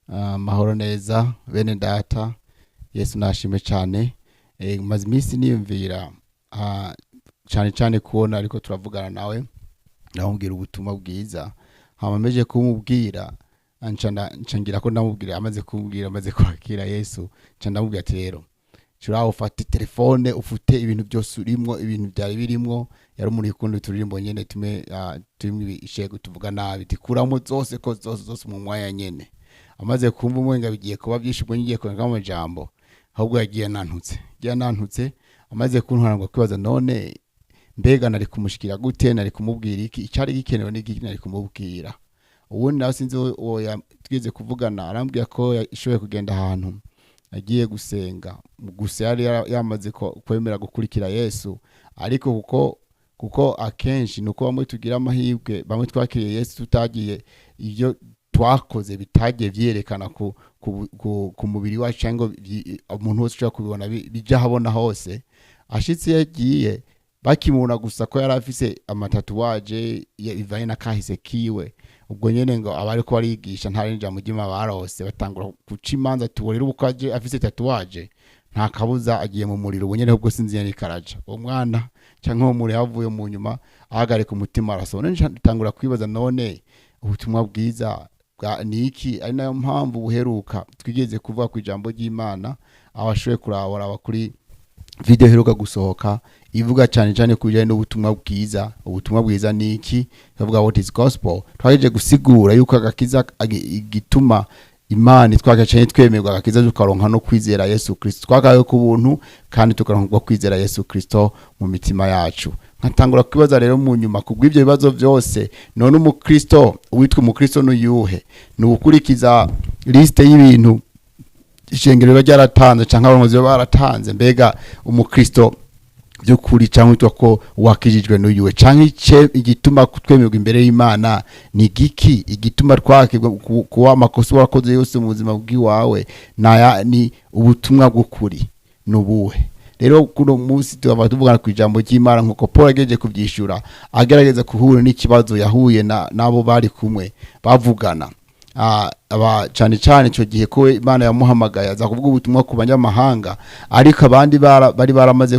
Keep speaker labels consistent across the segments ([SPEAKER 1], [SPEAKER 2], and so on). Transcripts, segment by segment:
[SPEAKER 1] Amahoro neza bene data, Yesu nashimwe cyane. Maze iminsi niyumvira cyane cyane kubona ariko turavugana nawe, ndamubwira ubutumwa bwiza, hama meje kumubwira nca ngira ko ndamubwira, amaze kumubwira amaze kwakira Yesu, nca ndamubwira ati rero shura ufate telefone, ufute ibintu byose urimwo, ibintu byari birimwo. Yari umuntu ukunda uturirimbo nyene tume turimwo ishego tuvuga nabi, tikuramo zose ko zose zose mu mwanya nyene. Amaze kumva umwenga bigiye kuba byinshi, ubwo ngiye kwanga amajambo, ahubwo yagiye nantutse, yagiye nantutse. Amaze kuntwara ngo kwibaza none mbega nari kumushikira gute, nari kumubwira iki, icari gikenewe n'iki nari kumubwira. Ubundi nawe sinzi uwo twize kuvugana, arambwira ko yashoboye kugenda ahantu agiye gusenga, gusa yari yamaze kwemera gukurikira Yesu, ariko kuko akenshi nuko bamwe tugira amahirwe, bamwe twakiriye Yesu tutagiye, ibyo twakoze bitagiye vyerekana ku mubiri wacu cyangwa umuntu wese ushobora kubibona bija habona hose. Ashitse yagiye bakimubona gusa ko yari afise amatatuwaje bivanye na kahise kiwe, ubwo nyene ngo abari ko barigisha nta rinja mugima barose, batangura guca imanza tuborera uko aje afise tatuwaje nta kabuza agiye mu muriro. Ubwo nyene ubwo sinzi yani karaja uwo mwana canke uwo muri havuye mu nyuma ahagarika umutima arasoma. None ntangura kwibaza none ubutumwa bwiza bwa niki, ari nayo mpamvu buheruka twigeze kuvuga ku ijambo ry'Imana, abashoboye kurabora abakuri video iheruka gusohoka ivuga cyane cyane ku bijyanye n'ubutumwa bwiza. Ubutumwa bwiza ni iki? Tuvuga what is gospel. Twagejeje gusigura yuko agakiza igituma Imana itwagaca twemerwa agakiza tukaronka no kwizera Yesu Kristo, twagawe ku buntu kandi tukaronka kwizera Yesu Kristo mu mitima yacu. Nkatangura kwibaza rero mu nyuma kubw'ibyo bibazo byose, none umukristo witwa umukristo n'uyuhe? Ni ugukurikiza liste y'ibintu ishengero riba ryaratanze canke abarongozi baba baratanze? Mbega umukristo by'ukuri cyangwa witwa ko wakijijwe n'uyuwe, canke ice igituma twemerwa imbere y'Imana ni giki? Igituma twakirwa kuba amakosa wakoze yose mu buzima bw'iwawe naya ni ubutumwa bw'ukuri nubuhe? Rero kuno munsi tukaba tuvugana ku ijambo ry'Imana nkuko Paul agejeje kubyishura, agerageza guhura n'ikibazo yahuye n'abo bari kumwe bavugana. Aba cyane cyane icyo gihe ko Imana yamuhamagaye aza kuvuga ubutumwa ku banyamahanga, ariko abandi bari baramaze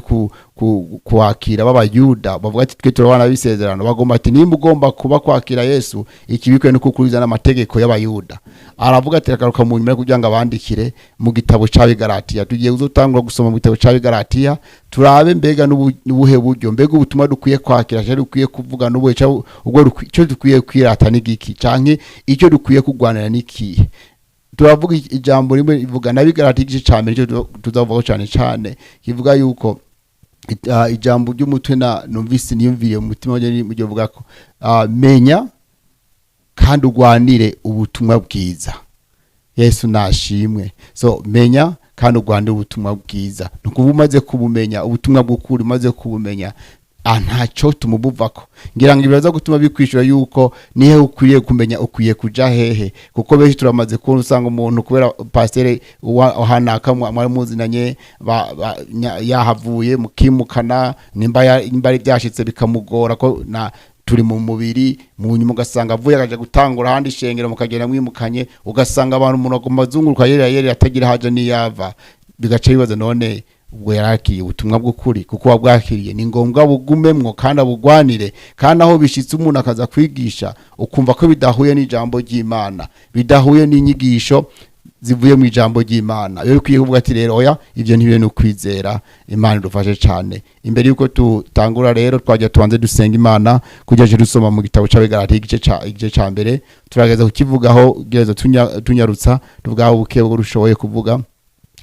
[SPEAKER 1] kwakira b'abayuda bavuga ati twe turabana b'isezerano, bagomba ati nimba ugomba kuba kwakira Yesu ikibikwe no kukuriza n'amategeko y'abayuda. Aravuga ati rekaruka mu nyuma kugira ngo abandikire mu gitabo c'Abigalatiya. Tugiye kuzotangura gusoma mu gitabo c'Abigalatiya, turabe mbega n'ubuhe buryo, mbega ubutumwa dukwiye kwakira cyangwa dukwiye kuvuga n'ubuhe, cyangwa ubwo icyo dukwiye kwirata n'igiki, canke icyo dukwiye kurwanira n'ikihe. Turavuga ijambo rimwe rivuga n'Abigalatiya igice ca mbere, icyo tuzavugaho cyane cyane kivuga yuko ijambo ry'umutwe na numvise niyumviriye mu mutima wanje ni vuga ko menya kandi ugwanire ubutumwa bwiza. Yesu nashimwe. So menya kandi ugwanire ubutumwa bwiza, ni ukuvuga umaze kubumenya ubutumwa bw'ukuri, umaze kubumenya ntacyo tumubuvako. Ngira ngo ibibazo gutuma bikwishura yuko nihe ukwiye kumenya ukwiye kuja hehe, kuko benshi turamaze kubona usanga umuntu kubera pasiteri hanaka mwari muzinanye yahavuye mukimukana, nimba ari byashitse bikamugora ko na turi mu mubiri, mu nyuma ugasanga avuye akaja gutangura ahandi ishengero, mukagenda mwimukanye, ugasanga abantu umuntu aguma azunguruka yerera yerera atagira haja niyava, bigaca bibaza none ubwo yarakiriye ubutumwa bw'ukuri? Kuko wabwakiriye ni ngombwa bugumemwo kandi abugwanire. Kandi aho bishitse umuntu akaza kwigisha ukumva ko bidahuye n'ijambo ry'Imana, bidahuye n'inyigisho zivuye mu ijambo ry'Imana, rero ukwiye kuvuga ati rero oya, ivyo ntibibe no kwizera. Imana idufashe cyane. Imbere yuko tutangura rero twajya tubanze dusenga Imana kugira ngo dusoma mu gitabo c'Abigalatiya igice ca mbere. Turageza kukivugaho gereza tunyarutsa tuvugaho buke bwo rushoboye kuvuga,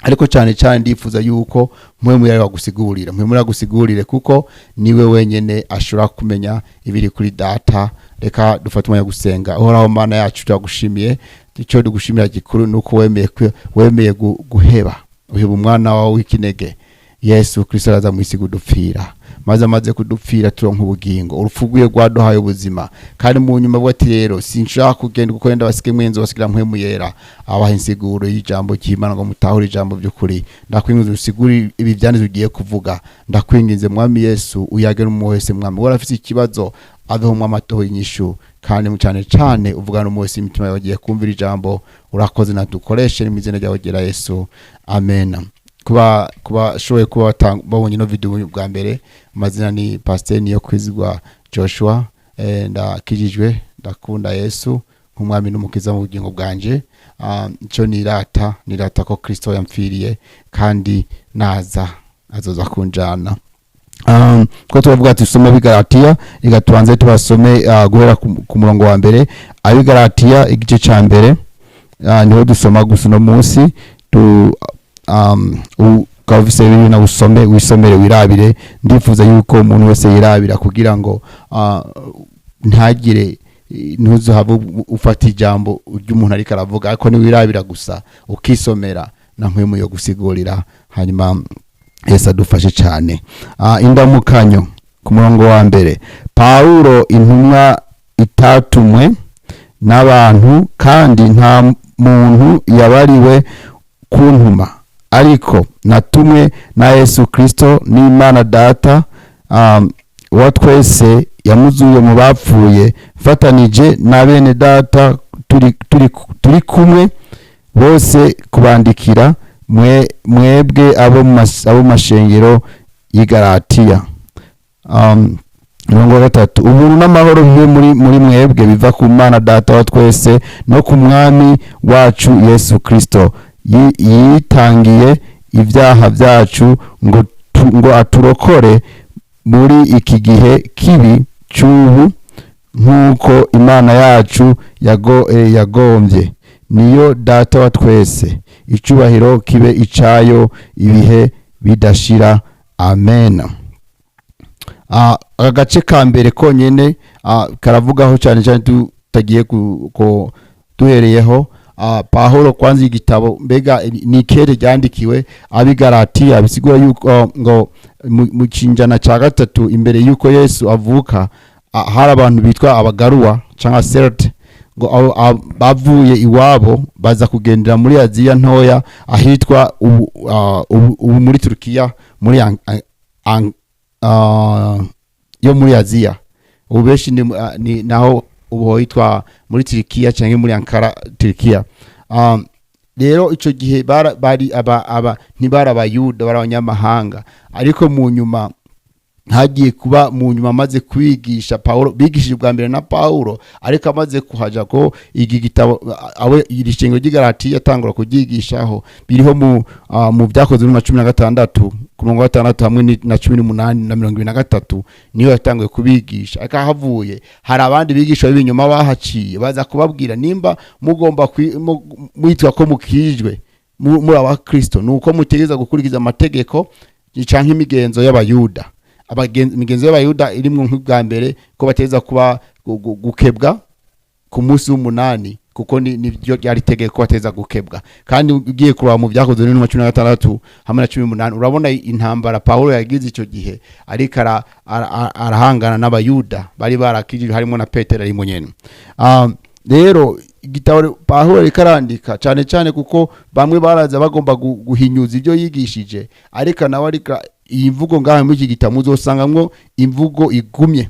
[SPEAKER 1] ariko cyane cyane ndifuza yuko mwe muri bagusigurira, mwe muri bagusigurire, kuko niwe wenyene ashobora kumenya ibiri kuri data. Reka dufate umwanya gusenga. Uhoraho Mana yacu, turagushimiye. Icyo dugushimira gikuru nuko wemeye guheba uheba umwana wawe w'ikinege Yesu Kristo, araza mu isi kudupfira, maze amaze kudupfira turonka ubugingo. Urupfu rwiwe rwaduhaye ubuzima. Kandi mu nyuma avuga ati rero sinshaka kugenda kuko wenda basige mwenzo basigira mpwemu yera abaha insiguro y'ijambo ry'Imana ngo mutahure ijambo by'ukuri. Ndakwinginze usigure ibi vyanditswe ugiye kuvuga. Ndakwinginze Mwami Yesu, uyage n'umuntu wese Mwami wari afise ikibazo. Aveho amatoho inyishu, kandi mu cyane cyane uvugana umunsi imitima yabagiye kumvira ijambo. Urakoze, nadukoreshe mu izina ryawe ryera Yesu, amen. Kuba shoboye kuba babonye ino video bwa mbere, amazina ni Pasteur Niyo Kwizigwa Joshua. Ndakijijwe, ndakunda Yesu nk'umwami n'umukiza mu bugingo bwanje. Ico nirata ko Kristo yampfiriye, kandi naza azoza kunjana. Ko turavuga ati tusome Abigalatiya, reka tubanze tubasome guhera ku murongo wa mbere. Abigalatiya igice ca mbere, niho dusoma gusa uno munsi. Tu ukaba ufise Bibiliya nawe usome, wisomere, wirabire. Ndifuza yuko umuntu wese yirabira kugira ngo ntagire ntuzohave ufata ijambo ry'umuntu ariko aravuga, ariko niwirabira gusa ukisomera na mpwemu yo gusigurira. Hanyuma Yesu adufashe cyane. Indamukanyo ku murongo wa mbere: Pawulo, intumwa itatumwe n'abantu, kandi nta muntu yabariwe kuntuma, ariko natumwe na Yesu Kristo n'Imana Data wa twese yamuzuye mu bapfuye, mfatanije na bene data turi kumwe bose kubandikira mwebwe abo mu mashengero y'i Galatiya. Mirongo gatatu: ubuntu n'amahoro bibe muri mwebwe biva ku Mana Data wa twese no ku Mwami wacu Yesu Kristo. Yitangiye ibyaha byacu ngo aturokore muri iki gihe kibi cy'ubu, nk'uko Imana yacu yagombye. Niyo Data wa twese, icubahiro kibe icayo ibihe bidashira, amen. Aka gace ka mbere konyene karavugaho cyane cyane tutagiye duhereyeho. Pawulo kwanza igitabo mbega ni ikere ryandikiwe Abigalatiya, bisigura yuko ngo mu kinjana cya gatatu imbere yuko Yesu avuka, hari abantu bitwa Abagaruwa cyangwa Celte, ngo bavuye iwabo baza kugendera muri Aziya Ntoya, ahitwa ubu muri Turukiya, muri yo muri Aziya. Ubu benshi ni naho ubu hitwa muri Turikiya cyangwa muri Ankara, Turikiya. Rero ico gihe bari aba ntibari Abayuda, bari abanyamahanga. Ariko mu nyuma hagiye kuba, mu nyuma amaze kwigisha Paulo, bigishije bwa mbere na Paulo, ariko amaze kuhaja ko iki gitabo awe iri shengero ry'Igalatiya atangura kuryigishaho, biriho mu Byakozwe na 16 ku murongo wa 6 hamwe na 18 na 23, niyo yatanguye kubigisha. Ariko ahavuye hari abandi bigisha b'ibinyoma bahaciye baza kubabwira: nimba mugomba mwitwa ko mukijwe, muri abakristo, nuko mutegereza gukurikiza amategeko canke imigenzo y'Abayuda. Imigenzo y'Abayuda irimwo nk'ubwa mbere ko bateza kuba gukebwa ku munsi w'umunani, kuko niryo ryari itegeko bateza gukebwa. Kandi ugiye kuraba mu Byakozwe n'intumwa 16 hamwe na 18, urabona intambara Pawulo yagize icyo gihe ariko arahangana n'Abayuda bari barakijijwe, harimo na Petero arimo nyene. Rero igitabo Pawulo ariko arandika cyane cyane kuko bamwe baraza bagomba guhinyuza ibyo yigishije, ariko nawe ariko iyi mvugo ngaha muri iki gitabo muzosangamwo imvugo igumye,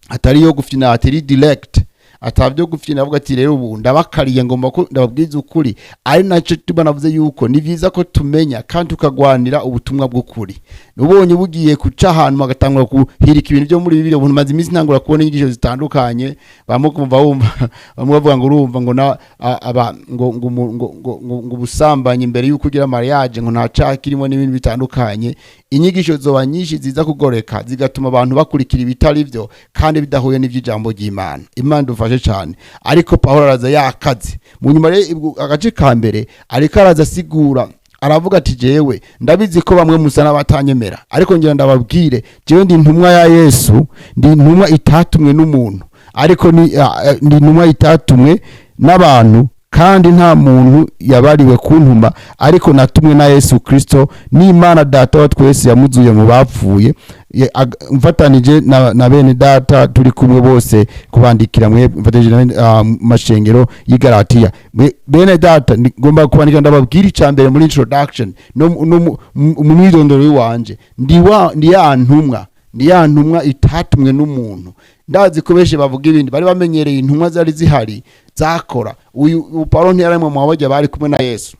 [SPEAKER 1] atari yo gufina, atari direct, atabyo gufina. Avuga ati: rero ubu ndabakariye, ngomba ko ndababwiza ukuri. Ari nacyo tuba navuze yuko ni byiza ko tumenya kandi tukagwanira ubutumwa bw'ukuri. Ubonye bugiye kuca ahantu bagatangura kuhirika ibintu byo muri Bibiliya. Ubu maze iminsi ntangura kubona inyigisho zitandukanye, bamwe kumva wumva bamwe bavuga ngo urumva ngo na aba ngo ubusambanyi imbere yuko ugira mariage ngo nta caha kirimo n'ibintu bitandukanye. Inyigisho zoba nyinshi ziza kugoreka, zigatuma abantu bakurikira ibitari byo kandi bidahuye n'iby'ijambo ry'Imana. Imana dufashe cyane. Ariko Pawulo araza yakaze. Mu nyuma rero agace ka mbere ariko araza asigura, aravuga ati: jewe ndabizi ko bamwe musa n'abatanyemera, ariko ngira ndababwire, jewe ndi intumwa ya Yesu, ndi intumwa itatumwe n'umuntu, ariko ndi intumwa itatumwe n'abantu, kandi nta muntu yabariwe kuntuma, ariko natumwe na Yesu Kristo n'Imana Data wa twese yamuzuye mu bapfuye. Mfatanije na bene data turi kumwe bose kubandikira mwe, mfatanije na bene mu mashengero y'i Galatiya. Bene data, ngomba kubandikira ndababwira icya mbere muri introduction no mu mwidondoro w'iwanje, ndi ya ntumwa. Ni ya ntumwa itatumwe n'umuntu. Ndazi ko benshi bavuga ibindi, bari bamenyereye intumwa zari zihari zakora. Uyu Paulo ntiyarimwe mu bajya bari kumwe na Yesu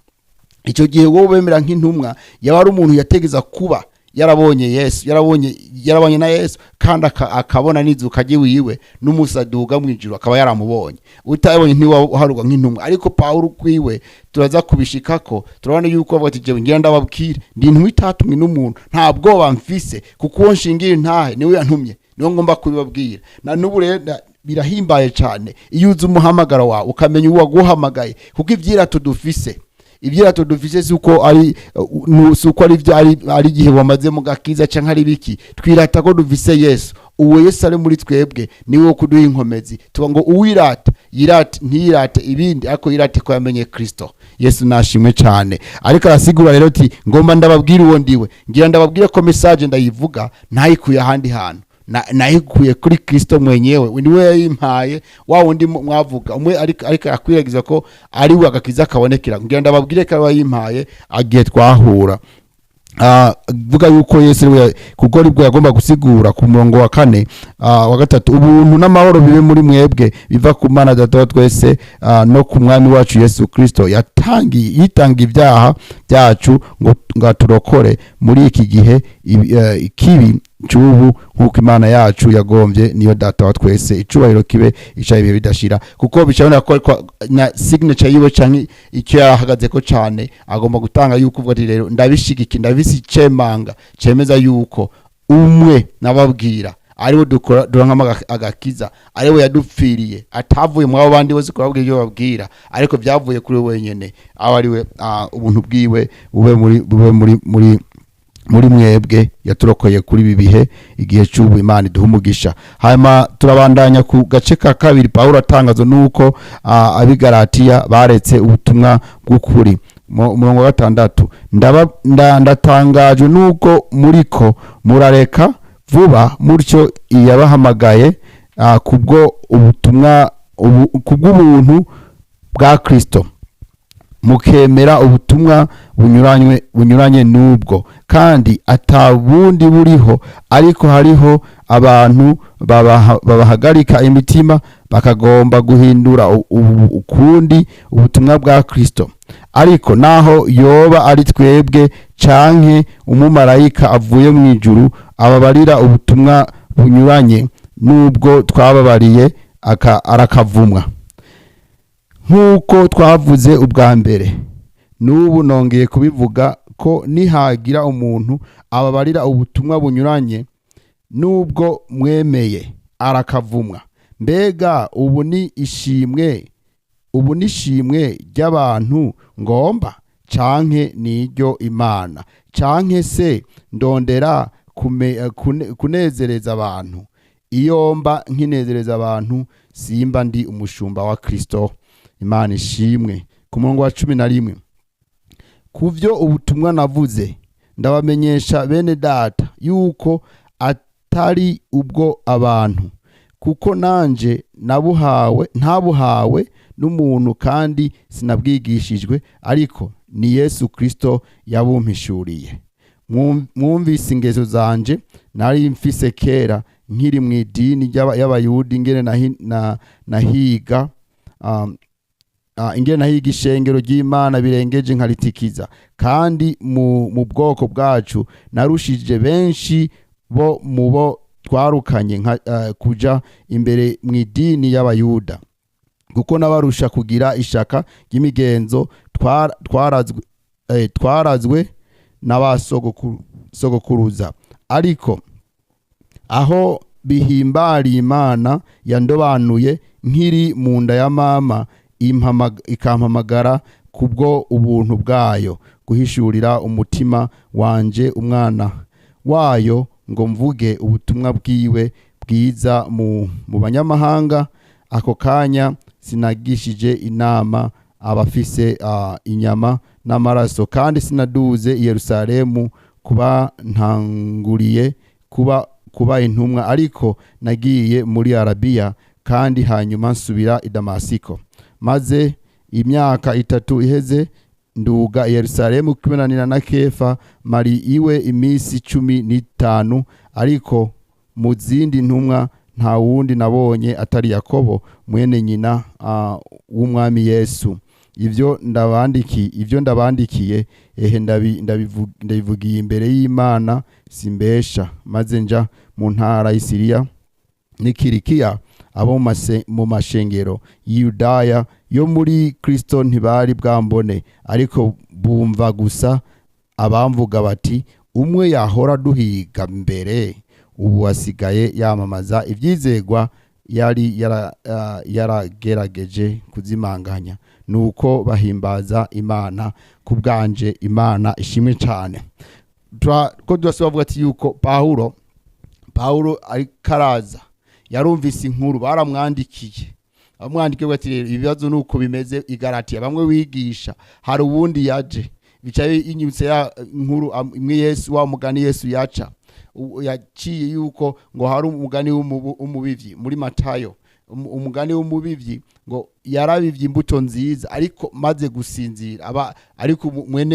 [SPEAKER 1] icyo gihe. Wowe bemera nk'intumwa yaba ari umuntu yategeza kuba yarabonye Yesu, yarabonye na Yesu, kandi akabona n'izuka ry'iwiwe n'umunsi aduga mu ijuru akaba yaramubonye. Utabonye ntiwaharurwa nk'intumwa. Ariko Pawulo kwiwe turaza kubishikako, turabona yuko avuga ati: "Jewe ngira ndababwire, ndi intumwa itatumwe n'umuntu, nta bwoba mfise, kuko uwo nshingira intahe niwe yantumye, niwe ngomba kubibabwira." Na n'ubu rero birahimbaye cyane iyo uzi umuhamagaro wawe, ukamenya uwaguhamagaye, kuko ibyirato dufise si uko ari byo ari igihe wamaze mu gakiza canke ari biki. Twirata ko dufise Yesu. Uwo Yesu ari muri twebwe niwe wo kuduha inkomezi. Tuba ngo uwirata yirate, ntiyirate ibindi, ariko yirate ko yamenye Kristo Yesu. Nashimwe cyane. Ariko arasigura rero ati: "Ngomba ndababwira uwo ndiwe, ngira ndababwire ko message ndayivuga ntayikuye ahandi hantu, nayikuye kuri Kristo mwenyewe, niwe yayimpaye, wa wundi mwavuga umwe." Ariko akwiragiza ko ari we agakiza kabonekera. Ngira ndababwire ko ari we yayimpaye agihe twahura. Vuga yuko Yesu ariwe, kuko aribwo yagomba gusigura ku murongo wa kane, wa gatatu: "Ubuntu n'amahoro bibe muri mwebwe biva ku Mana Data wa twese, no ku Mwami wacu Yesu Kristo, yatangiye yitangiye ibyaha byacu ngo aturokore muri iki gihe ikibi cy'ubu, nk'uko Imana yacu yagombye, niyo Data wa twese, icubahiro kibe icaye ibihe bidashira." Kuko bicabona ko na signature yiwe canke icyo yarahagaze ko cane agomba gutanga, yuko uvuga ati: "Rero ndabishigiki, ndabise icemanga cemeza yuko umwe nababwira ariwe dukora duronkamo agakiza, ariwe yadupfiriye, atavuye mu abo bandi bose kubabwira ibyo babwira, ariko byavuye kuri we wenyene, aho ariwe ubuntu bwiwe bube muri mwebwe, yaturokoye kuri ibi bihe, igihe cy'ubu." Imana iduha umugisha. Hanyuma turabandanya ku gace ka kabiri. Pawulo atangazwa nuko Abigaratiya baretse ubutumwa bw'ukuri. Umurongo wa gatandatu: "Ndatangajwe nuko muriko murareka vuba mutyo iyabahamagaye kubwo ubutumwa kubw'ubuntu bwa Kristo, mukemera ubutumwa bunyuranye n'ubwo. Kandi ata bundi buriho, ariko hariho abantu babahagarika imitima, bakagomba guhindura ukundi ubutumwa bwa Kristo. Ariko naho yoba ari twebwe canke umumarayika avuye mu ijuru ababarira ubutumwa bunyuranye n'ubwo twababariye, arakavumwa. Nk'uko twavuze ubwa mbere, n'ubu nongeye kubivuga, ko nihagira umuntu ababarira ubutumwa bunyuranye n'ubwo mwemeye, arakavumwa. Mbega ubu ni ishimwe ry'abantu ngomba, canke n'iryo Imana? Canke se ndondera kunezereza abantu? Iyo mba nkinezereza abantu, simba ndi umushumba wa Kristo." Imana ishimwe. Ku murongo wa 11: "Ku byo ubutumwa navuze, ndabamenyesha bene Data yuko atari ubwo abantu, kuko nanje nabuhawe ntabuhawe n'umuntu, kandi sinabwigishijwe, ariko ni Yesu Kristo yabumpishuriye. Mwumvise ingeso zanje nari mfise kera nkiri mu idini y'Abayudi, ingene nahiga ingene nahiga ishengero ry'Imana birengeje, nkaritikiza. Kandi mu bwoko bwacu narushije benshi bo mu bo twarukanye nka, kuja imbere mu idini y'Abayuda, kuko nabarusha kugira ishaka ry'imigenzo twarazwe n'abasogokuruza. Ariko aho bihimbariye Imana yandobanuye nkiri mu nda ya mama, ikampamagara kubwo ubuntu bwayo, guhishurira umutima wanje umwana wayo, ngo mvuge ubutumwa bwiwe bwiza mu banyamahanga. Ako kanya sinagishije inama abafise inyama n'amaraso, kandi sinaduze i Yerusalemu kuba ntanguriye kuba intumwa, ariko nagiye muri Arabiya, kandi hanyuma nsubira i Damasiko. Maze imyaka 3 iheze, nduga i Yerusalemu kubonanira na Kefa, mari iwe iminsi 15. Ariko Mu zindi ntumwa nta wundi nabonye atari Yakobo mwene nyina w'umwami Yesu. Ivyo ndabandikiye, ehe, ndabivugiye imbere y'Imana, simbesha. Maze nja mu ntara y'Isiriya n'Ikirikiya, abo mu mashengero y'Iyudaya yo muri Kristo ntibari bwambone, ariko bumva gusa abamvuga bati: "Umwe yahora duhiga mbere, ubu asigaye yamamaza ivyizegwa yari yaragerageje kuzimanganya." Nuko bahimbaza Imana ku bwanje. Imana ishimwe cyane. Ko turasaba bavuga ati yuko Paulo ariko araza, yarumvise inkuru baramwandikiye, bamwandikiye bati: "Rero ibibazo nuko bimeze i Galatiya, bamwe wigisha, hari uwundi yaje." Bicaye inyibutse ya inkuru imwe Yesu, wa mugani Yesu yaca, yaciye yuko ngo hari umugani w'umubivyi muri Matayo. Umugani w'umubivyi ngo yarabivye imbuto nziza, ariko maze gusinzira aba ariko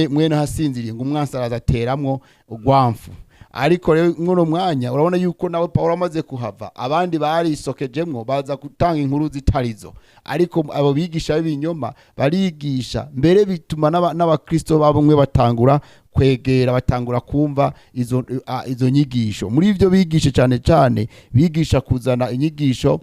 [SPEAKER 1] mwene hasinziriye, ngo umwansi araza ateramwo urwamfu. Ariko rero mwuno mwanya urabona yuko nawe Paulo amaze kuhava, abandi barisokejemwo baza gutanga inkuru zitarizo. Ariko abo bigisha b'ibinyoma barigisha mbere, bituma n'abakristo bamwe batangura kwegera, batangura kumva izo nyigisho. Muri ivyo bigisha, cyane cyane bigisha kuzana inyigisho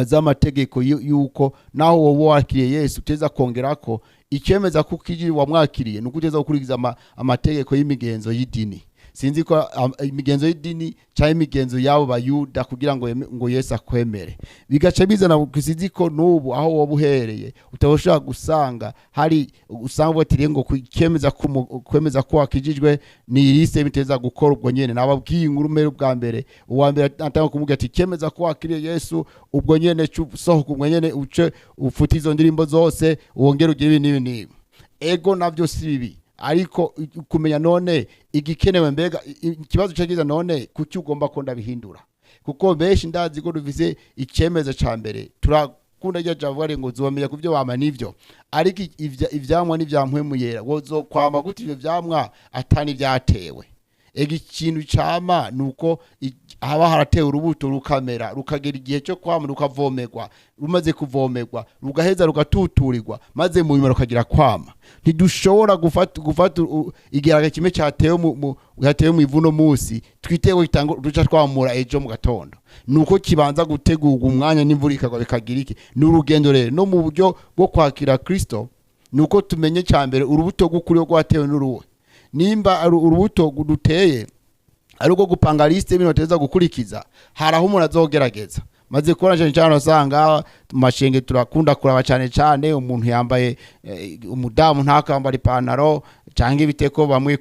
[SPEAKER 1] z'amategeko yuko naho wowe wakiriye Yesu uteza kongerako icyemeza ko ukiri wamwakiriye, nuko uteza gukurikiza amategeko y'imigenzo y'idini. Sinzi ko imigenzo y'idini cyangwa imigenzo y'abo Bayuda kugira ngo ngo Yesu akwemere, bigaca bizana. Sinzi ko n'ubu aho woba uhereye utaba gusanga hari usanga uvuga ngo kwemeza ko kwemeza ko wakijijwe ni irise biteza gukora. Ubwo nyene nababwiye inkuru mbere, ubwa mbere, uwa mbere atanga kumubwira ati: "Cyemeza ko wakiriye Yesu, ubwo nyene sohoka, ubwo nyene uce ufute izo ndirimbo zose, wongere ugire ibi n'ibi n'ibi." Ego, navyo si bibi, ariko kumenya none igikenewe, mbega ikibazo cyagize none kuki ugomba ko ndabihindura? Kuko benshi ndazi ko dufise icyemezo ca mbere, turakunda rya jambo ngo zomenya kubyo wama nivyo, ariko ivyamwa n'ivyamwe yera wozokwama gute ivyo vyamwa atani vyatewe? Ega ikintu cama nuko haba haratewe urubuto, rukamera, rukagera igihe cyo kwama, rukavomerwa, rumaze kuvomerwa rugaheza rugatuturirwa, maze mu nyuma rukagira kwama. Ntidushobora gufata igiharage kimwe cyatewe cyatewe mu ivu no munsi twitewe duca twamura ejo mu gatondo. Nuko kibanza gutegurwa umwanya, n'imvura ikagwa, bikagira iki. Ni urugendo. Rero no mu buryo bwo kwakira Kristo, nuko tumenye cya mbere urubuto rw'ukuri rwatewe n'uruwe. Nimba ari urubuto ruteye ari urwo gupanga liste y'ibintu bateza gukurikiza, hari aho umuntu azogerageza. Maze kubona cyane cyane usanga mu mashenge turakunda kuraba cyane cyane umuntu yambaye, umudamu ntakambara ipantaro cyangwa ibiteko. Bamwe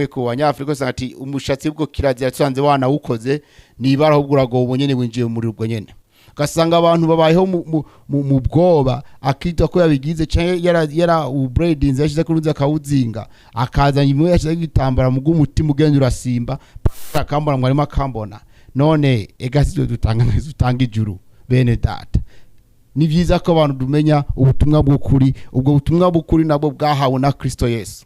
[SPEAKER 1] ku Banyafurika usanga ati umushatsi bwo kirazira, tusanze wanawukoze nibara, ahubwo uragowe, ubu nyene winjiye muri ubwo nyene. Ugasanga abantu babayeho mu bwoba, akitwa ko yabigize canke yara ubradinze, yashize ku ruzi akawuzinga, akazanye imwe yashize igitambara mu bw'umutima ugenda urasimba, akambona ngo arimo akambona. None ega sivyo dutanga ijuru. Bene data, ni byiza ko abantu tumenya ubutumwa bw'ukuri. Ubwo butumwa bw'ukuri nabwo bwahawe na Kristo Yesu,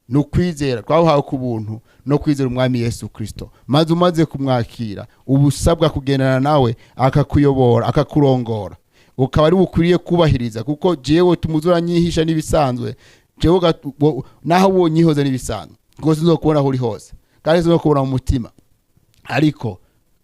[SPEAKER 1] ni ukwizera twabuhawe ku buntu no kwizera umwami Yesu Kristo. Maze umaze kumwakira, uba usabwa kugendana nawe, akakuyobora, akakurongora, ukaba ari bukwiriye kubahiriza. Kuko jewe tumuzura nyihisha n'ibisanzwe, jewe naho wonyihoza n'ibisanzwe rwose, nzokubona aho uri hose kandi sinzokubona mu mutima. Ariko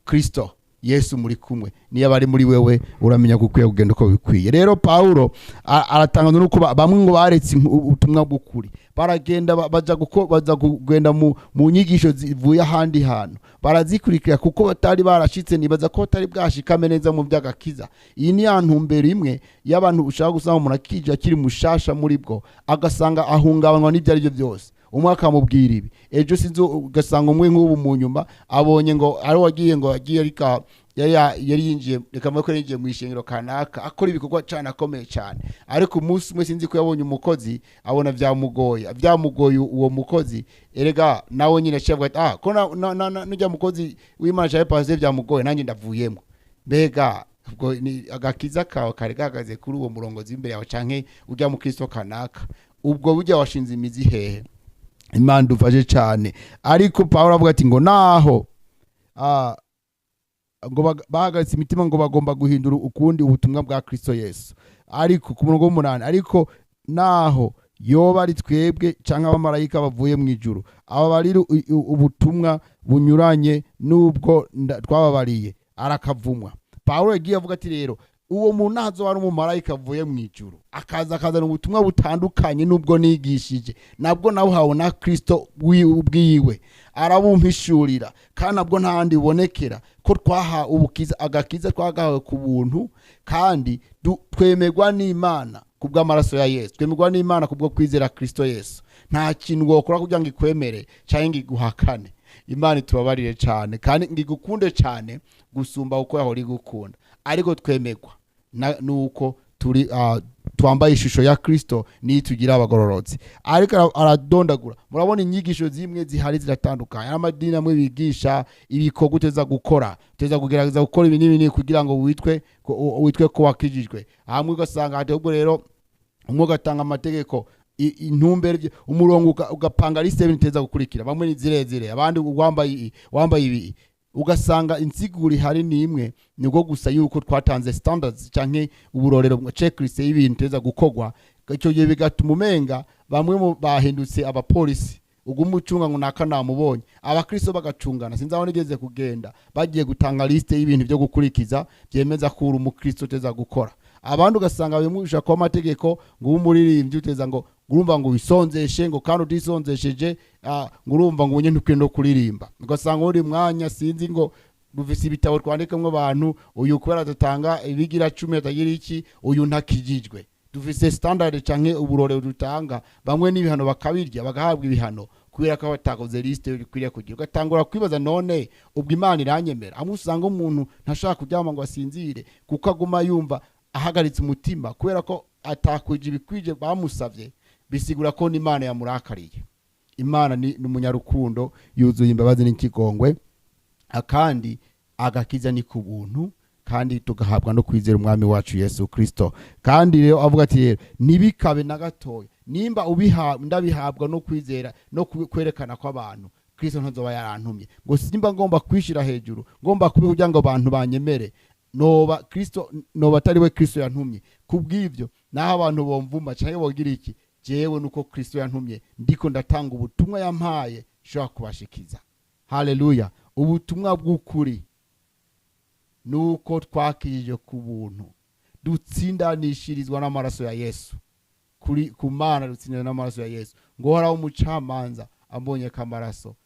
[SPEAKER 1] Kristo Yesu muri kumwe, niyo aba ari muri wewe, uramenya ko ukwiye kugenda uko bikwiye. Rero Paulo aratangazwa nuko bamwe ngo baretse ubutumwa bw'ukuri, baragenda baza kugenda mu nyigisho zivuye ahandi hantu, barazikurikira kuko batari barashitse, nibaza ko batari bwashikame neza mu by'agakiza. Iyi ni ya ntumbero imwe y'abantu ushaka gusanga umuntu akije akiri mushasha muri bwo, agasanga ahungabanywa n'ibyo ari byo byose. Umwe akamubwira ibi, ejo sinzi, ugasanga umwe nk'ubu mu nyuma abonye ngo ari wagiye ngo agiye, ariko yari yinjiye, reka mvuge ko yinjiye mu ishengero kanaka, akora ibikorwa cyane, akomeye cyane. Ariko umunsi umwe sinzi ko yabonye umukozi, abona byamugoye uwo mukozi. Erega nawe nyine aciye avuga ati: "Ah, ko nujya mukozi w'Imana cyangwa pasteur byamugoye, nanjye ndavuyemo." Mbega ubwo ni agakiza kawe kari gahagaze kuri uwo murongozi imbere yawe canke ujya mu Kristo kanaka? Ubwo burya washinze imizi hehe? Imana dufashe cyane. Ariko Pawulo avuga ati ngo naho Ngo bahagaritse imitima, ngo bagomba guhindura ukundi ubutumwa bwa Kristo Yesu. Ariko ku murongo w'umunani: "Ariko naho yoba ari twebwe canke abamarayika bavuye mu ijuru, ababarira ubutumwa bunyuranye n'ubwo twababariye, arakavumwa." Pawulo yagiye avuga ati: "Rero uwo muntu nazo ari umumarayika avuye mu ijuru, akaza akazana ubutumwa butandukanye n'ubwo nigishije, nabwo nabuhawe na Kristo ubwiwe, arabumpishurira, kandi nabwo ntahandi bubonekera, ko twahawe ubukiza, agakiza twagahawe ku buntu, kandi twemerwa n'Imana kubw'amaraso ya Yesu, twemerwa n'Imana kubwo kwizera Kristo Yesu. Nta kintu wokora kugira ngo ikwemere cyangwa ngo iguhakane." Imana itubabarire cyane kandi ngo igukunde cyane gusumba uko yahora igukunda. Ariko twemerwa nuko turi twambaye ishusho ya Kristo, niyo tugira abagororotsi. Ariko aradondagura. Murabona inyigisho zimwe zihari ziratandukanye. Hari amadini amwe bigisha ibikorwa uteza gukora, uteza kugerageza gukora ibi n'ibi n'ibi kugira ngo witwe ko wakijijwe. Hamwe ugasanga ati ahubwo rero umwe ugatanga amategeko, intumbero, umurongo, ugapanga liste y'ibintu uteza gukurikira. Bamwe ni zirezire, abandi wambaye ibi. Ugasanga insiguro ihari ni imwe, nibwo gusa yuko twatanze standards canke uburorero, checklist y'ibintu uteza gukorwa. Icyo gihe bigatuma umenga bamwe mu bahindutse abapolisi, uguma ucunga ngo naka namubonye. Abakristo bagacungana. Sinzi aho nigeze kugenda, bagiye gutanga liste y'ibintu byo gukurikiza byemeza ko uri umukristo uteza gukora. Abandi ugasanga bimwisha ko amategeko ngo ube umuririmbyi uteza ngo urumva ngo wisonzeshe, ngo kandi utisonzesheje ngo urumva ngo nyine ntukwiye no kuririmba. Ugasanga uri mwanya, sinzi, ngo dufise ibitabo twandikamwo abantu, uyu kubera adatanga ibigira 10, atagira iki, uyu ntakijijwe. Dufise standard canke uburorero dutanga, bamwe n'ibihano bakabirya, bagahabwa ibihano kubera ko batakoze liste bikwiriye kugira. Ugatangura kwibaza: none ubwo Imana iranyemera? Amwe usanga umuntu ntashaka kuryama ngo asinzire, kuko aguma yumva ahagaritse umutima kubera ko atakwije ibikwije bamusavye. Bisigura ko n'Imana yamurakariye. Imana ni umunyarukundo, yuzuye imbabazi n'ikigongwe. Akandi agakiza ni ku buntu, kandi tugahabwa no kwizera Umwami wacu Yesu Kristo. Kandi rero avuga ati: "Rero ntibikabe na gatoya. Nimba ubiha ndabihabwa no kwizera no kwerekana kw'abantu, Kristo ntazoba yarantumye." Ngo simba ngomba kwishira hejuru, ngomba kubiha kugira ngo abantu banyemere, noba Kristo, noba atari we Kristo yantumye. Kubw'ivyo, naho abantu bomvuma canke bogira iki, jewe nuko Kristo yantumye, ndiko ndatanga ubutumwa yampaye nshobora kubashikiza. Haleluya! Ubutumwa bw'ukuri nuko twakijije ku buntu, dutsindanishirizwa n'amaraso ya Yesu kuri ku Mana, dutsindana n'amaraso ya Yesu. Ngo horaho umucamanza ambonye ko amaraso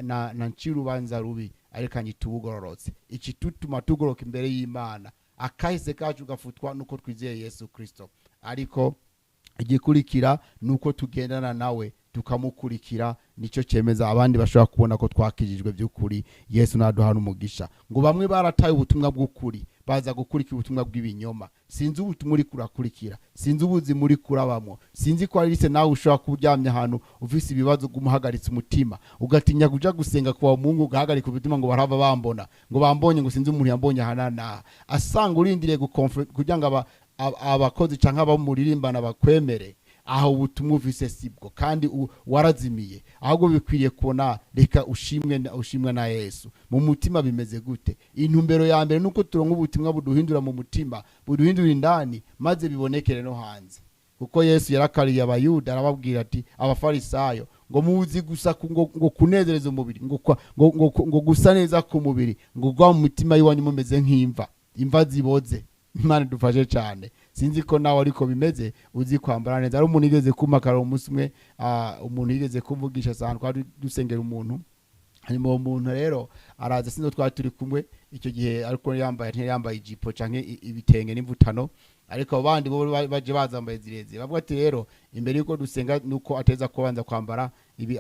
[SPEAKER 1] nta ncira urubanza rubi, ariko anyita ubugororotse. Iki tutuma tugoroka imbere y'Imana, akahise kacu gafutwa nuko twizeye Yesu Kristo. Ariko igikurikira nuko tugendana nawe, tukamukurikira, nicyo cyemeza abandi bashobora kubona ko twakijijwe by'ukuri. Yesu naduhana umugisha. Ngo bamwe barataye ubutumwa bw'ukuri, baza gukurikira ubutumwa bw'ibinyoma. Sinzi ubutumwa uri kurakurikira, sinzi ubuzima uri kurabamwo, sinzi ko ari se nawe ushobora kuba uryamye ahantu ufise ibibazo, umuhagaritse umutima, ugatinya kuja gusenga kuwa Mungu, ugahagarika umutima ngo barava bambona, ngo bambonye, ngo sinzi umuntu yambonye aha na asanga urindiriye kugira ngo abakozi canke abamuririmbana bakwemere. Aho ubutumwa ufise sibwo, kandi warazimiye. Ahubwo bikwiriye kubona, reka ushimwe na Yesu. Mu mutima bimeze gute? Intumbero ya mbere nuko turonka ubutumwa buduhindura mu mutima, buduhindura indani, maze bibonekere no hanze. Kuko Yesu yarakariye Abayuda, arababwira ati, Abafarisayo, ngo muzi gusa ngo kunezereza umubiri, ngo gusa neza ku mubiri, ngo gwa mu mitima y'iwanyu mumeze nk'imva, imva ziboze. Imana idufashe cyane. Sinzi ko nawe ariko bimeze, uzi kwambara neza. Ari umuntu yigeze kumakara umunsi umwe, umuntu yigeze kumvugisha ahantu twari dusengera umuntu. Hanyuma uwo muntu rero araza, sinzi twari turi kumwe icyo gihe, ariko yambaye, ntiyambaye ijipo canke ibitenge n'imvutano, ariko abo bandi bo baje bazambaye zirezire. Bavuga ati rero imbere yuko dusenga nuko ateza kubanza kwambara ibi,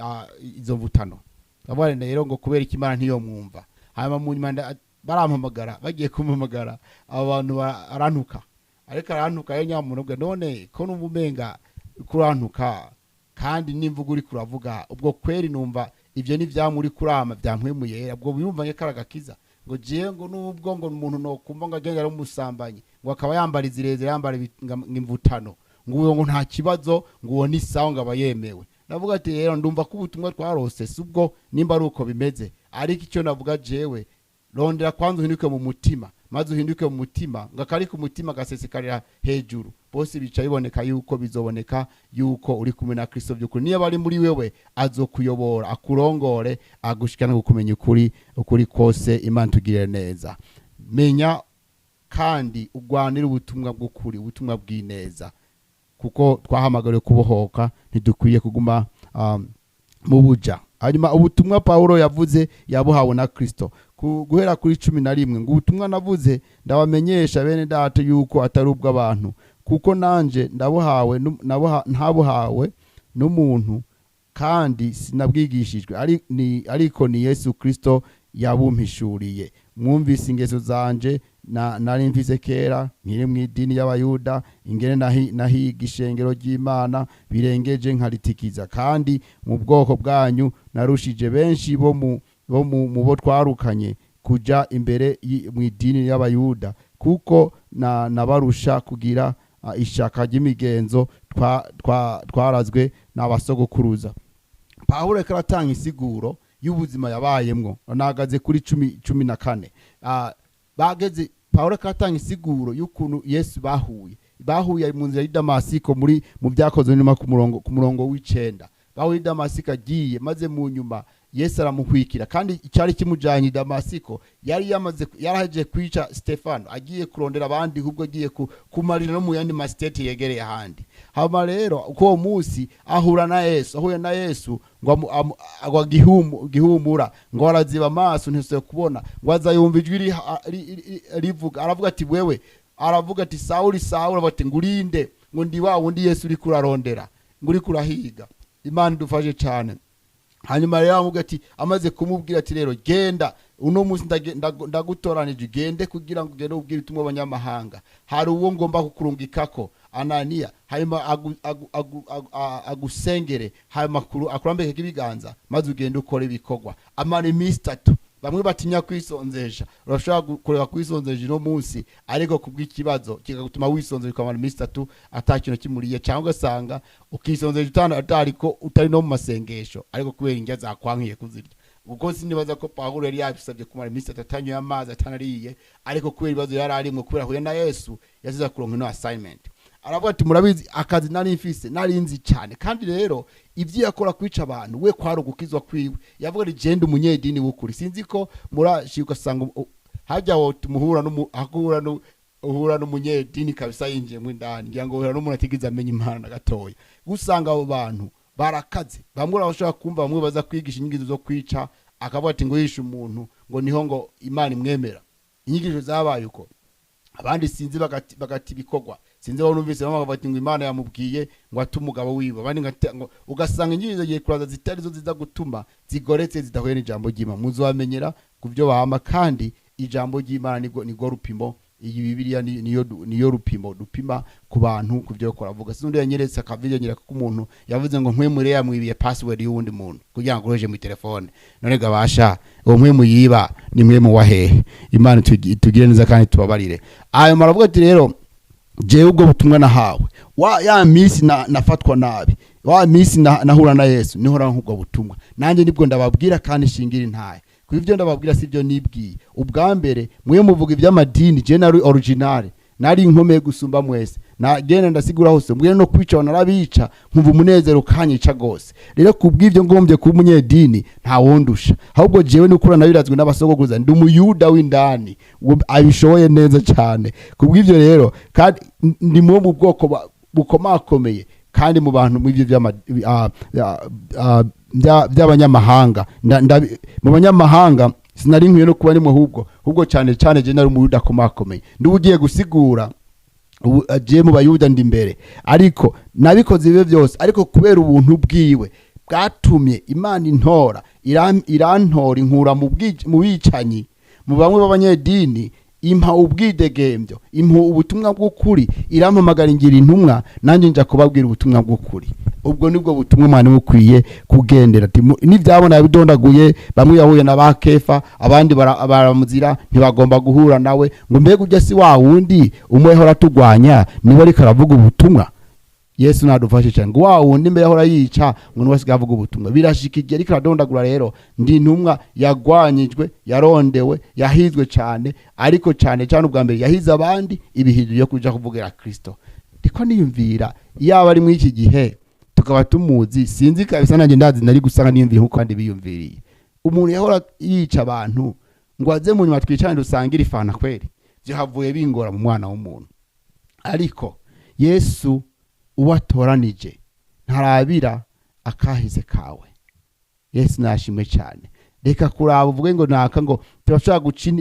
[SPEAKER 1] izo mvutano. Bavuga rero ngo kubera iki Imana ntiyo mwumva. Hanyuma mu nyuma barampamagara, bagiye kumpamagara abo bantu, arantuka. Ariko arantuka yo nyamuntu bwe. None ko numva umenga kurantuka, kandi n'imvugo uri kuravuga, ubwo kweri numva ivyo ni vyamwe uri kurama vyampwemuye, ubwo wiyumva nke karagakiza? Ngo jewe ngo nubwo ngo umuntu nokumva ngo agenda ari umusambanyi, ngo akaba yambara izirezire, yambara imvutano, ngo uwo ngo nta kibazo, ngo uwo ni sawa, ngo aba yemewe. Ndavuga ati rero ndumva ko ubutumwa twarose si ubwo, nimba ari uko bimeze. Ariko icyo navuga jewe Rondera kwanza uhinduke mu mutima, maze uhinduke mu mutima, ngo akari ku mutima gasesekarira hejuru. Bose bica biboneka yuko bizoboneka yuko uri kumwe na Kristo by'ukuri. Niyo bari muri wewe, azokuyobora, akurongore, agushikana kukumenya ukuri, ukuri kose. Imana tugirire neza. Menya kandi ugwanire ubutumwa bw'ukuri, ubutumwa bw'ineza, kuko twahamagariwe kubohoka, ntidukwiye kuguma mu buja. Hanyuma ubutumwa Pawulo yavuze yabuhawe na Kristo. Guhera kuri 11, ngo: "Ubutumwa navuze ndabamenyesha, bene data, yuko atari ubw'abantu, kuko nanje ndabuhawe ntabuhawe n'umuntu, kandi sinabwigishijwe, ariko ni Yesu Kristo yabumpishuriye. Mwumvise ingeso zanje nari mfise kera nkiri mu idini y'Abayuda, ingene nahiga ishengero ry'Imana birengeje, nkaritikiza. Kandi mu bwoko bwanyu narushije benshi bo mu bo twarukanye kuja imbere mu idini y'Abayuda, kuko nabarusha kugira ishaka ry'imigenzo twarazwe n'abasogokuruza." Pawulo ariko aratanga insiguro y'ubuzima yabayemwo. Nahagaze kuri 14. Bageze Pawulo ariko aratanga insiguro y'ukuntu Yesu bahuye mu nzira y'i Damasiko, muri mu Byakozwe nyuma ku murongo w'9. Bahuye i Damasiko agiye, maze mu nyuma Yesu aramuhwikira. Kandi icyari kimujanye i Damasiko, yari yamaze, yarahejeje kwica Stefano, agiye kurondera abandi, ahubwo agiye kumarira no mu yandi ma states yegereye ahandi. Hama rero uko uwo munsi ahura na Yesu, ahuye na Yesu ngo agwa gihumura, ngo araziba amaso, ntisuye kubona, ngo aza yumva ijwi rivuga. Aravuga ati: "Wewe," aravuga ati: "Sawuli, Sawuli." Aravuga ati: "Ngurinde?" Ngo: "Ndi wa wundi Yesu uriko urarondera, ngo uriko urahiga." Imana idufashe cyane. Hanyuma rero aramubwira ati, amaze kumubwira ati: "Rero genda, uno munsi ndagutoranije, ugende kugira ngo ugende ubwire ubutumwa abanyamahanga. Hari uwo ngomba kukurungikako, Ananiya, hanyuma agusengere, hanyuma akurambike ibiganza, maze ugende ukore ibikorwa." Amara iminsi 3. Bamwe batinya kwisonzesha. Urashobora kureba kwisonzesha uno munsi, ariko kubw'ikibazo kikagutuma wisonzesha ukamara iminsi 3 ata kintu kimuriye, cyangwa ugasanga ukisonzesha utariko, utari no mu masengesho, ariko kubera indya zakwankiye kuzirya. Kuko sinibaza ko Pawulo yari yabisabye kumara iminsi 3 atanyoye amazi, atanariye, ariko kubera ibibazo yari arimwo, kubera ahuye na Yesu, yasize kuronka ino assignment. Aravuga ati: "Murabizi akazi nari mfise, nari nzi cyane." Kandi rero ibyo yakora, kwica abantu, we kwari ugukizwa kwiwe. Yavuga ati: "Genda umunyedini w'ukuri." Sinzi ko murashika ugasanga hajya wo tumuhura n'umu ahura nu uhura n'umunyedini kabisa yinjiye mu indani, ngira ngo uhura n'umuntu atigeze amenya Imana na gatoya. Usanga abo bantu barakaze. Bamwe urabashobora kumva, bamwe baza kwigisha inyigisho zo kwica, akavuga ati ngo yishe umuntu ngo niho ngo Imana imwemera. Inyigisho zabaye uko. Abandi sinzi bagati ibikorwa, sinzi aho numvise bamwe bati ngo Imana yamubwiye ngo ate umugabo wiwe, abandi ngo ugasanga inyigisho zigiye kuraza zitari zo ziza gutuma zigoretse, zidahuye n'ijambo ry'Imana. Muzobamenyera ku byo bahama. Kandi ijambo ry'Imana nibwo rupimo. Iyi Bibiliya niyo rupimo dupima ku bantu, ku byo bakora. Avuga sinzi, yanyeretse akavideo, nyereka ko umuntu yavuze ngo Mpwemu yamwibiye password y'uwundi muntu kugira ngo akoreshe mu telefone. None gabasha uwo Mpwemu yiba ni Mpwemu wa hehe? Imana itugire neza kandi tubabarire. Ayo maravuga ati: "Rero jewe ubwo butumwa nahawe wa ya minsi nafatwa nabi, wa minsi nahura na Yesu, niho nk'ubwo butumwa nanjye nibwo ndababwira kandi shingira intaye ku ivyo ndababwira, sibyo nibwiye ubwa mbere. Mwe muvuga iby'amadini, je nari original, nari nkomeye gusumba mwese. Nagenda ndasigura hose, mbwira no kwica narabica, nkumva umunezero ukanyica gose. Rero kubw'ivyo ngombye kuba umunyedini, nta wondusha. Ahubwo jewe nukura nabirazwe n'abasogokuruza, ndi umuyuda w'indani uwo abishoboye neza cyane. Kubw'ivyo rero kandi ndi mu bwoko bukomakomeye, kandi mu bantu mu ivyo by'abanyamahanga, mu banyamahanga sinari nkwiye no kuba nimwe. Ahubwo cyane cyane je nari umuyuda akomakomeye, ndi ugiye gusigura ubu agiye mu Bayuda ndi imbere. Ariko nabikoze ibibe byose, ariko kubera ubuntu bwiwe bwatumye Imana intora, irantora inkura mu bicanyi, mu bamwe b'abanyedini, impa ubwidegembyo, impa ubutumwa bw'ukuri, irampamagara ingira intumwa, nanjye nja kubabwira ubutumwa bw'ukuri. Ubwo nibwo butumwa umwana bukwiye kugendera." Ati, n'ibyabona yabidondaguye. Bamwe yahuye na ba Kefa, abandi baramuzira, ntibagomba guhura nawe, ngo: "Mbega ujya si wa wundi umwe ahora atugwanya, niwe ariko aravuga ubutumwa?" Yesu nadufashe cyane. Ngo wa wundi mbere ahora yica, ngo niwe asigaye avuga ubutumwa. Birashika igihe ariko aradondagura. Rero ndi intumwa yagwanyijwe, yarondewe, yahizwe cyane, ariko cyane cyane ubwa mbere yahize abandi ibihizo yo kuja kuvugira Kristo. Ndiko niyumvira, yaba ari muri iki gihe tukaba tumuzi, sinzi kabisa, nanjye ndazi nari gusanga niyumviye nkuko kandi biyumviriye. Umuntu yahora yica abantu ngo aze mu nyuma twicarane dusangire ifana, kweri vyahavuye bingora mu mwana w'umuntu. Ariko Yesu uwo atoranije ntarabira akahise kawe. Yesu nashimwe cyane. Reka kuraba uvuge ngo naka, ngo turashobora guca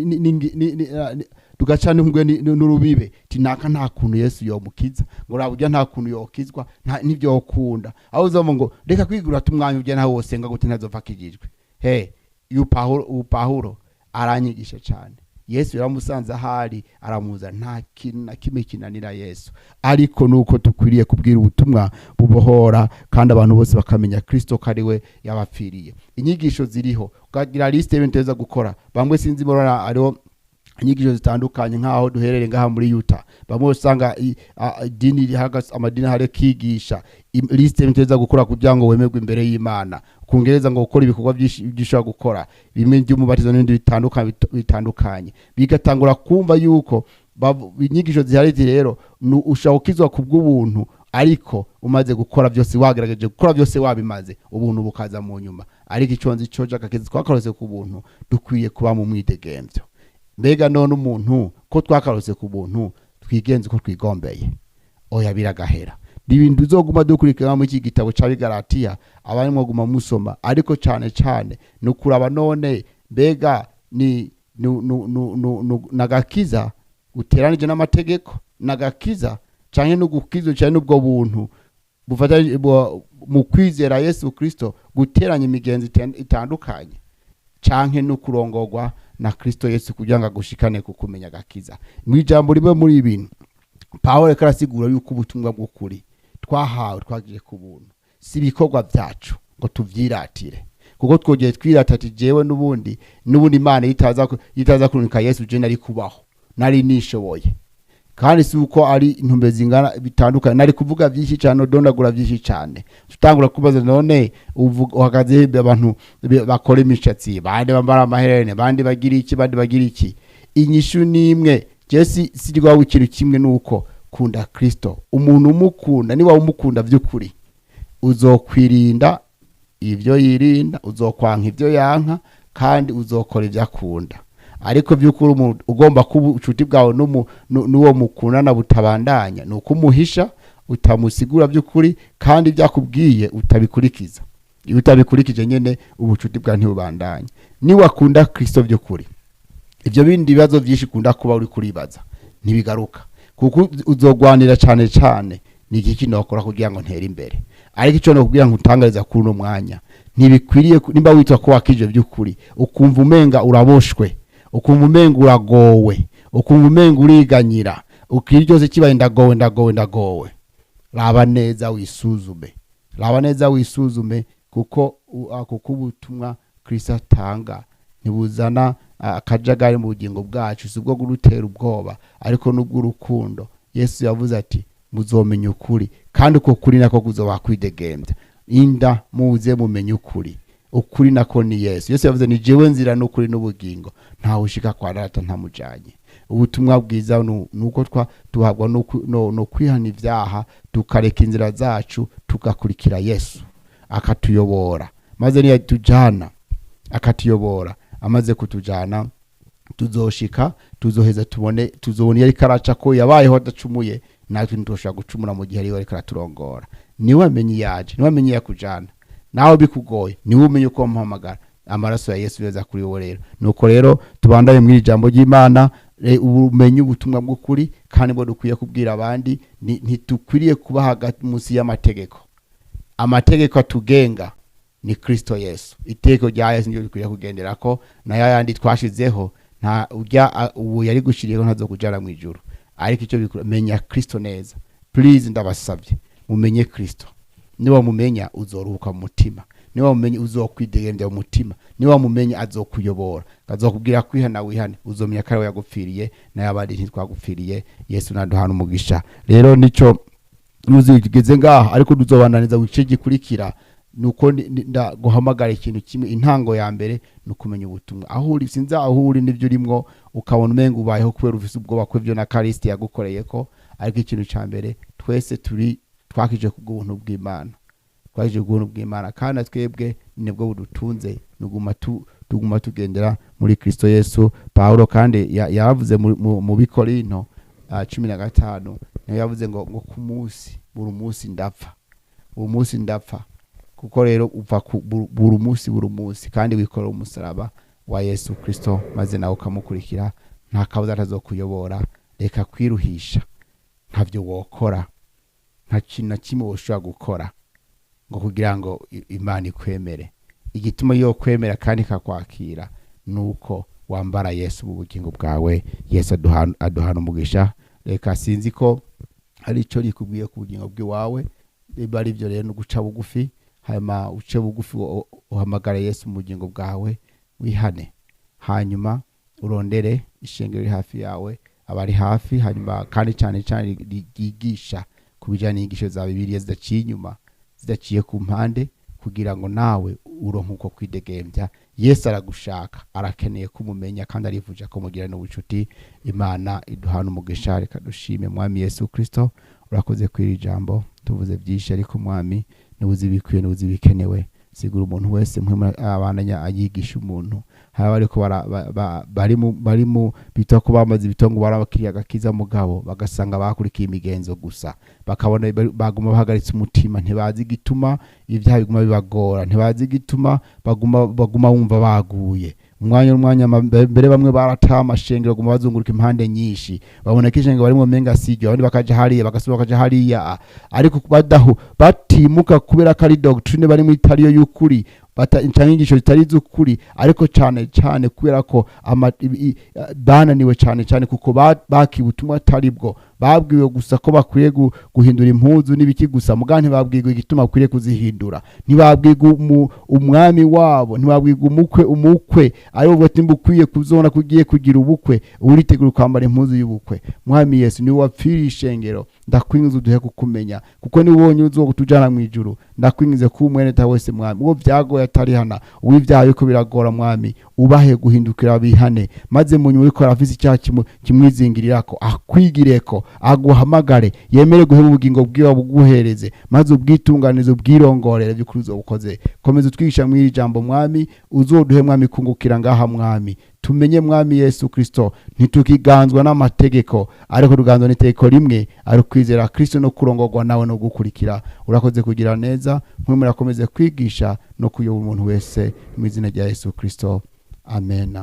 [SPEAKER 1] tugaca n'ingwe n'urubibe, ti naka nta kuntu Yesu yomukiza, ngo raba ujya nta kuntu yokizwa, ntibyokunda. Aho uzoma ngo reka kwigura tumwanya ujya nawe wosenga gute ntazopfa akijijwe. He uyu Pawulo, uyu Pawulo aranyigisha cyane. Yesu yaramusanze ahari aramuza. Nta kintu na kimwe kinanira Yesu, ariko nuko dukwiriye kubwira ubutumwa bubohora kandi abantu bose bakamenya Kristo ko ari we yabapfiriye. Inyigisho ziriho, ukagira liste y'ibintu tuza gukora. Bamwe sinzi murora ariho inyigisho zitandukanye, nk'aho duherereye ngaha muri Utah, bamwe usanga idini rihagaze, amadini hari kigisha liste y'ibintu tuza gukora kugira ngo wemerwe imbere y'Imana. Kungereza ngo gukora ibikorwa byinshi by'ushobora gukora, bimwe by'umubatizo n'ibindi bitandukanye bitandukanye, bigatangura kumva yuko inyigisho zihari. Rero ushobora gukizwa ku bw'ubuntu, ariko umaze gukora byose, wagerageje gukora byose, wabimaze, ubuntu bukaza mu nyuma. Ariko icyo nzi cyo, agakiza twakarose ku buntu, dukwiye kuba mu mwidegemvyo. Mbega none umuntu ko twakarose ku buntu, twigenze uko twigombeye? Oya, biragahera. Ni ibintu uzoguma dukurikira muri iki gitabo c'Abigalatiya, abarimo guma musoma, ariko cane cane ni ukuraba none mbega ni nu, nu, nu, nu, nu, nagakiza uteranije n'amategeko, nagakiza canke n'ugukizwa canke n'ubwo buntu bufatanye mu kwizera Yesu Kristo, guteranya imigenzo itandukanye, canke no kurongorwa na Kristo Yesu kugira ngo agushikane ku kumenya agakiza. Mu ijambo rimwe, muri ibintu Pawulo ariko arasigura yuko ubutumwa bw'ukuri twahawe twagiye ku buntu, si ibikorwa byacu ngo tuvyiratire, kuko twogeye twirata ati jewe n'ubundi Imana yitaza kurungika Yesu, je nari kubaho nari nishoboye. Kandi si uko ari intumbe zingana bitandukanye, nari kuvuga byinshi cyane, udondagura byinshi cyane, tutangura kubaza none uhagaze he? Abantu bakora imishatsi, bandi bambara amaherene, bandi bagira iki, bandi bagira iki. Inyishu ni imwe. Je si sirwawe ikintu kimwe, nuko kunda Kristo. Umuntu umukunda, niba umukunda by'ukuri, uzokwirinda ibyo yirinda, uzokwanka ibyo yanka, kandi uzokora ibyo akunda. Ariko by'ukuri umuntu ugomba kuba ubucuti bwawe n'uwo mukundana butabandanya, ni uko umuhisha, utamusigura by'ukuri, kandi ibyo akubwiye utabikurikiza. Iyo utabikurikije nyene, ubucuti bwawe ntibubandanya. Niwakunda Kristo by'ukuri, ibyo bindi bibazo byinshi ukunda kuba uri kuribaza ntibigaruka, kuko uzogwanira cyane cyane ni iki nokora kugira ngo ntere imbere. Ariko icyo nokubwira ngo utangariza kuri uno mwanya, ntibikwiriye nimba witwa ko wakije by'ukuri, ukumva umenga uraboshwe, ukumva umenga uragowe, ukumva umenga uriganyira, ukiri ryose kibaye ndagowe, ndagowe, ndagowe, raba neza wisuzume, raba neza wisuzume, kuko kuko ubutumwa Kristo atanga ntibuzana akajagari mu bugingo bwacu, si ubwo gutera ubwoba, ariko n'ubw'urukundo. Yesu yavuze ati muzomenya ukuri, kandi uko kuri nako kuzoba kwidegembya. Inda muze mumenye ukuri, ukuri nako ni Yesu. Yesu yavuze ni jewe nzira n'ukuri n'ubugingo, ntawe ushika kwa Data ntamujanye. Ubutumwa bwiza nuko twa tuhabwa no kwihana ibyaha, tukareka inzira zacu, tugakurikira Yesu akatuyobora. Maze niyatujana akatuyobora, amaze kutujana, tuzoshika, tuzoheza tubone, tuzobona iyo ariko araca ko yabayeho adacumuye, natwe ntitushobora gucumura mu gihe ariwe ariko araturongora. Niwe amenye yaje, niwe amenye yakujana. Nawe bikugoye, niwe umenye uko muhamagara. Amaraso ya Yesu yeza kuri wowe. Rero nuko rero tubandanye mu ijambo ry'Imana. Ubumenyi ubutumwa bw'ukuri kandi bwo dukwiye kubwira abandi, ntitukwiriye kuba hagati munsi y'amategeko. Amategeko atugenga ni Kristo Yesu. Iteko rya Yesu niryo dukwiye kugenderako, nayo ayandi twashizeho nta ujya ubu yari gushiriyeho ntazo kujana mu ijuru. Ariko icyo bikora, menya Kristo neza. Please, ndabasabye mumenye Kristo. Niba mumenya uzoruhuka mu mutima, niba mumenya uzokwidegembya mu mutima, niba mumenya azokuyobora, azokubwira kwihana wihane, uzomenya ko ariwe yagupfiriye, nayo abandi ntitwagupfiriye. Yesu naduhana umugisha. Rero nico. Nuzigeze ngaha, ariko tuzobananiza mu gice gikurikira. Nuko ndaguhamagara ikintu kimwe: intango ya mbere ni ukumenya ubutumwa. Aho uri, sinzi aho uri n'ibyo urimwo, ukabona umenga ubayeho kubera ufise ubwoba ko ibyo na Karisiti yagukoreye ko. Ariko ikintu cya mbere, twese turi twakije kubw'ubuntu bw'Imana, twakije kubw'ubuntu bw'Imana, kandi na twebwe nibwo budutunze, nuguma tuguma tugendera muri Kristo Yesu. Paulo kandi yaravuze mu Bikorinto 15, niyo yavuze ngo ku munsi, buri munsi ndapfa, buri munsi ndapfa. Kuko rero upfa buri munsi, buri munsi, kandi wikorera umusaraba wa Yesu Kristo, maze nawe ukamukurikira, nta kabuza atazokuyobora. Reka kwiruhisha, ntavyo wokora, nta kintu na kimwe woshobora gukora ngo kugira ngo Imana ikwemere. Igituma yo kwemera kandi ikakwakira nuko wambara Yesu mu bugingo bwawe. Yesu aduhana umugisha. Reka, sinzi ko hari icyo rikubwiye ku bugingo bw'iwawe. Niba ari byo rero, no guca bugufi, hanyuma uce bugufi, uhamagare Yesu mu bugingo bwawe, wihane, hanyuma urondere ishengero riri hafi yawe, abari hafi, hanyuma kandi cyane cyane ryigisha ku bijyanye n'inyigisho za Bibiliya zidaciye inyuma, zidaciye ku mpande, kugira ngo nawe uronke uko kwidegembya. Yesu aragushaka, arakeneye kumumenya, kandi arifuje ko mugirana ubucuti. Imana iduhana umugisha. Reka dushime. Mwami Yesu Kristo, urakoze kw'iri jambo. Tuvuze byinshi, ariko Mwami, nubuzi bikwiye, nubuzi bikenewe. Sigura umuntu wese mwe abandanya ayigisha umuntu. Hari abariko bari mu bita ko bamaze ibitongo, barabakiriye agakiza, mugabo bagasanga bakurikiye imigenzo gusa, bakabona baguma bahagaritse umutima, ntibazi igituma ibyaha biguma bibagora, ntibazi igituma baguma wumva baguye umwanya n'umwanya. Mbere bamwe barataha amashengero, baguma bazunguruka impande nyinshi, babona ko ishengero barimo menga siryo, abandi bakaja hariya, bagasubira bakaja hariya, ariko badahu batimuka kubera ko ari doctrine barimo itariyo y'ukuri, canke inyigisho zitari iz'ukuri, ariko cane cane kubera ko bananiwe cane cane kuko bakiwe ubutumwa atari bwo. Babwiwe gusa ko bakwiye guhindura impuzu n'ibiki gusa, muga ntibabwirwa igituma bakwiriye kuzihindura, ntibabwirwa umwami wabo, ntibabwirwa umukwe ari we ati ukwiye kuzona ko ugiye kugira ubukwe, uritegura kwambara impuzu y'ubukwe. Mwami Yesu, niwe wapfiriye ishengero, ndakwingiza uduhe kukumenya, kuko ni wonyine uzokutujana mu ijuru. Ndakwingize kuba umwene data wese, Mwami, uwo byagoye atarihana, uw'ibyaha yuko biragora, Mwami, ubahe guhindukira bihane, maze mu nyuma uriko arafise icyaha kimwizingirirako, akwigireko, aguhamagare, yemere guheba ubugingo bwiwe buguhereze, maze ubwitunganize, ubwirongorere by'ukuri uzobukoze. Komeza utwigisha mw'iri jambo, Mwami. Uzoduhe, Mwami, kungukira ngaha, Mwami, tumenye Mwami Yesu Kristo. Ntitukiganzwa n'amategeko, ariko tuganzwa n'itegeko rimwe, ari ukwizera Kristo no kurongorwa nawe no gukurikira. Urakoze kugira neza. Mwe murakomeze kwigisha no kuyobora umuntu wese, mu izina rya Yesu Kristo, amen.